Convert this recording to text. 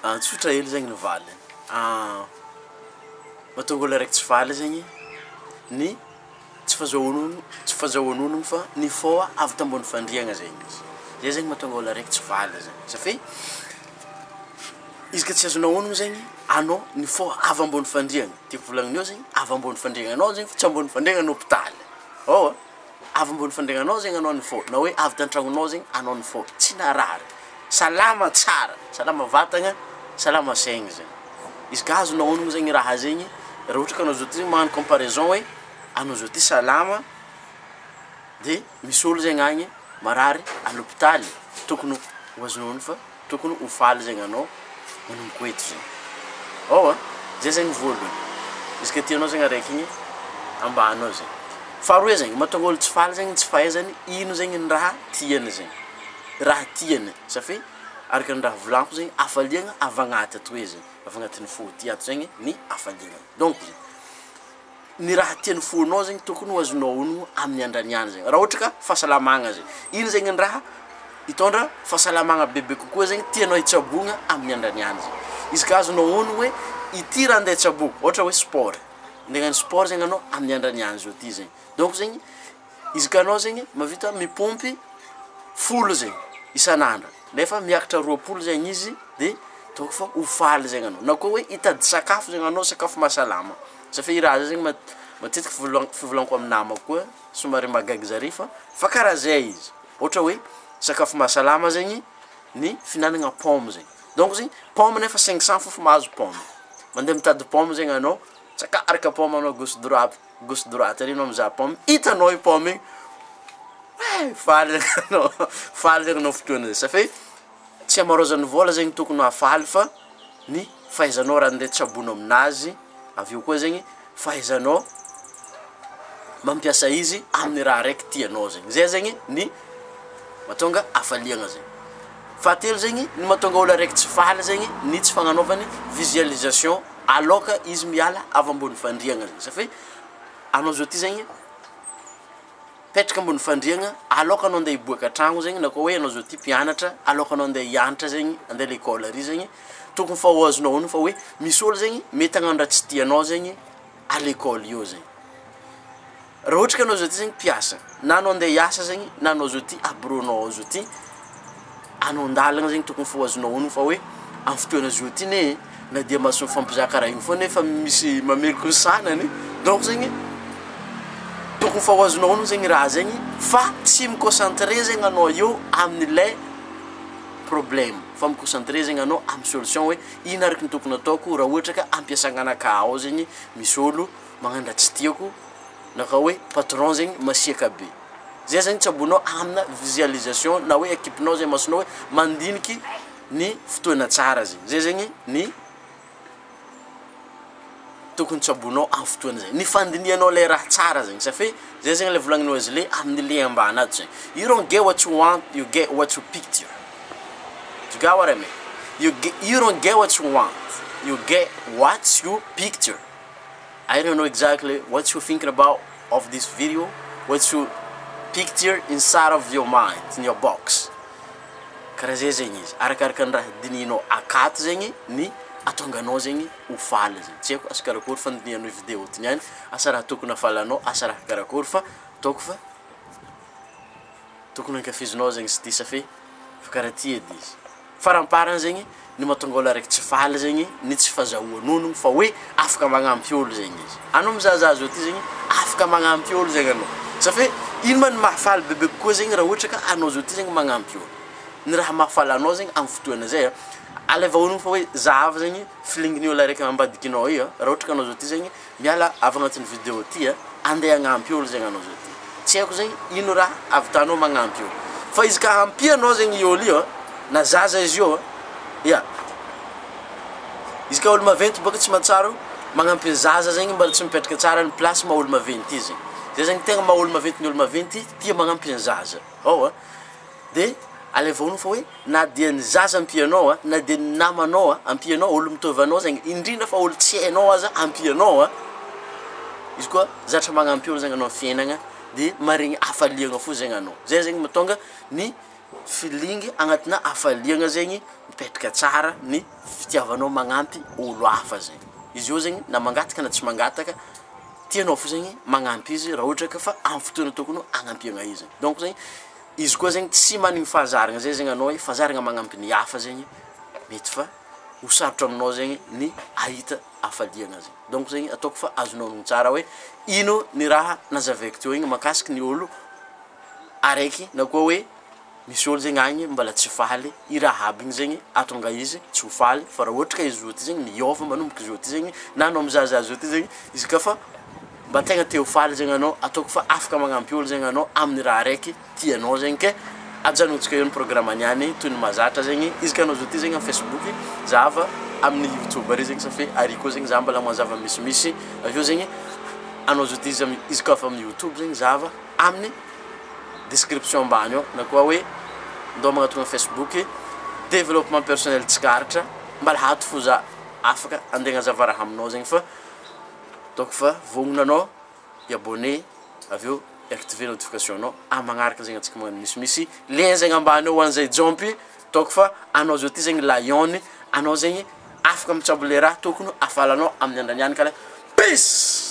Tsotra hely zegny ny valiny, mahatonga olo araiky tsy faly zegny ny tsy fahazahoany tsy fahazahoany ognona fa nifôha avy tambony fandriagna zegny izy, zay zegny mahatonga olo araiky tsy faly zegny satria izy ka tsy azonao ognona zegny anao nifôha avy ambony fandriagna, tiàko volagnina eo zegny avy ambony fandriagna anao zegny fa tsy ambony fandriagna n'hôpitaly, ôa avy ambony fandriagnanao zegny anao nifôha na hoe avy tan-tragnonao zegny anao nifôha, tsy narary, salama tsara, salama vatagna, salama saigny zegny, izy ka azonao ognona zegny raha zegny raha ohatra ka anao zao ty magnano comparaison hoe anao zao ty salama de misy ôlo zegny agny marary à l'hôpitaly, tokony ho azonao ognona fa tokony ho faly zegny anao manomboka eto zegny, ôa zay zegny voalohany, izy ka tianao zegny araiky igny ambanao zegny, faharoe zegny mahatonga ôlo tsy faly zegny tsy fahaizany ino zegny ny raha tiany zegny, raha tiany safe araka ny raha volagniko zegny hafaliagna avy agnaty ato hoe zegny, avy agnatin'ny fo ty ato zegny ny hafaliagna, donc ny raha tian'ny fonao zegny tokony ho azonao ognona amin'ny andra niany zegny, raha ohatra ka fahasalamagna zegny, ino zegny ny raha hitondra fahasalamagna bebe kokoa zegny tianao hitsaboana amin'ny andra niany zegny, izy ka azonao ognona hoe ity raha ande tsaboiko, ôhatra hoe sport, ande hagnano sport zegny anao amin'ny andra niany zao ty zegny, donc zegny izy ka anao zegny mahavita mipompy folo zegny isan'andro nefa miakatra 20 zegny izy de ataoko fa ho faly zegny anao, na koa hoe hitady sakafo zegny anao sakafo mahasalama, satria i raha zay zegny mat- matetiky fivolan- fivolagniko amy namako koa somary mahagaga zare fa fa karaha zay izy, ôhatra hoe sakafo mahasalama zegny ny fihinanagna paoma zegny, donc zegny paoma nefa 500 fô fa mahazo paoma, mande mitady paoma zegny anao, tsakaraka paoma anao gauche droite gauche droite ary anao mizaha paoma, hitanao i paoma igny, eh faly anao faly zegny anao fotoana zay, safe tsy hamarôzan'ny vôla zegny tokony hahafaly fa ny fahaizanao raha ndeha tsaboinao aminazy, avy eo koa zegny fahaizanao mampiasa izy amin'ny raha araiky tianao zegny, zay zegny ny mahatonga hafaliagna zegny. Fahatelo zegny ny mahatonga olo araiky tsy faly zegny ny tsy fagnanaovany visualisation aloka izy miala avy ambony fandriagna zegny, safe anao zao ty zegny mipetraka ambony fandriagna aloka anao ande hiboaka tragno zegny na koa hoe anao zao ty mpianatra aloka anao ande hianatra zegny ande à l'école ary zegny, tokony fa ho azonao ognona fa hoe misy ôlo zegny mety hagnano raha tsy tianao zegny à l'école eo zegny, raha ohatra ka anao zao ty zegny mpiasa na anao ande hiasa zegny na anao zao ty à bureau-nao ao zao ty, anao an-dàlagna zegny tokony fa ho azonao ognona fa hoe amy fotoana zao ty ne na dia mahazo mifampizaha karaha igny foagna nefa misy mameloko ny sagnany, donc zegny tokony fa ho azonao ognona zegny raha zegny fa tsy mi-concentrer zegny anao eo amin'ilay problème fa mi-concentrer zegny anao amy solution hoe ino araky ny tokony ataoko raha ohatra ka ampiasagna anakahy ao zegny misy ôlo magnano raha tsy tiako na ka hoe patron zegny masiaka be, zay zegny tsaboinao amina visualisation na hoe akipinao zay masonao hoe mandiniky ny fotoana tsara zegny, zay zegny ny tokony tsaboinao amy fotoana zay, ny fandinihanao le raha tsara zegny safe zay zegny le volagnin'i Wesley amin'ny lien ambany ato zegny, you don't get what you want, you get what you picture, you got what I mean, you ge- you don't get what you want, you get what you picture, I don't know exactly what you thinking about of this video, what you picture inside of your mind, in your box. Karaha zay zegny izy, arakaraka ny raha dinihinao akato zegny ny ahatonga anao zegny ho faly zegny, tsy haiko asa karakôry fandinihanao vidéo ty niany, asa raha tokony hahafaly anao, asa raha karakôry fa ataoko fa tokony ankafizinao zegny izy ty safe fa karaha ty edy izy. Faramparany zegny ny mahatonga ôlo araiky tsy faly zegny ny tsy fazahoany onony fa hoe afaka magnampy ôlo zegny izy, anao mizahazaha zao ty zegny afaka magnampy ôlo zegny anao, safe ino ma ny mahafaly bebe kokoa zegny raha ohatra ka anao zao ty zegny magnampy ôlo, ny raha mahafaly anao zegny amy fotoana zay a, alaiva onony fa hoe zahava zegny feeling-n'ny ôlo araiky ambadikinao io raha ohatra ka anao zao ty zegny miala avy agnatin'ny vidéo ty a, andeha hagnampy ôlo zegny anao zao ty, tsy haiko zegny ino raha ahavitanao magnampy ôlo, fa izy ka ampianao zegny i ôlo io a, na zaza izy io a, ya, izy ka ôlo maventy bôka tsy mahatsiaro magnampy ny zaza zegny mbola tsy mipetraka tsara ny place maha ôlo maventy izy, zay zegny tegna maha ôlo maventy ny ôlo maventy tia magnampy ny zaza, ao a. De alaivo honogno fa hoe na dia ny zaza ampianao a, na dia ny namanao a ampianao, olo mitovy anao zegny, indrindra fa olo tsy hainao aza ampianao a, izy koa zatra magnampy olo zegny anao amy fiaignana de maharegny hafaliagna fô zegny anao, zay zegny mahatonga ny feeling agnatina hafaliagna zegny. Mipetraka tsara ny fitiavanao magnampy olo hafa zegny. Izy io zegny na mangataka na tsy mangataka, tianao fo zegny magnampy izy raha ohatra ka fa amin'ny fotoana tokony hagnampiagna izy. Donc zegny izy koa zegny tsy managny fahazaragna zay zegny anao hoe fahazaragna magnampy ny hafa zegny mety fa ho sarotra aminao zegny ny ahita hafaliagna zegny. Donc zegny ataoko fa azonao onogno tsara hoe ino ny raha nazavaiko teo igny mahakasiky ny olo araiky na koa hoe Misy olo zegny agny mbala tsy faly, i raha aby igny zegny ahatonga izy tsy ho faly fa raha ohatra ka izy zao ty zegny miôva manomboka zao ty zegny na anao mizahazaha zao ty zegny izy ka fa mba tegna te ho faly zegny anao ataoko fa afaka magnampy olo zegny anao amin'ny raha araiky tianao zegny ke ajanontsika eo ny programme niany toy ny mahazatra zegny izy ka anao zao ty zegny amy facebook zahava amin'ny youtube ary zegny sa fe ary koa zegny za mbala mazava misimisy avy eo zegny anao zao ty izy amy izy ka fa amy youtube zegny zahava amin'ny description ambany ao na koa hoe ndao magnatogna facebook développement personnel tsikaritra mbala ato fo za afaka andeha agnazava raha aminao zegny fa ataoko fa vognona anao i-abonner avy eo i-activer notification nao amy magnaraka zegny antsika magnano misimisy lien zegny ambany ao ho an'izay jompy ataoko fa anao zao ty zegny lion anao zegny afaka mitsabo le raha tokony afalanao amin'ny andra niany ka le peace.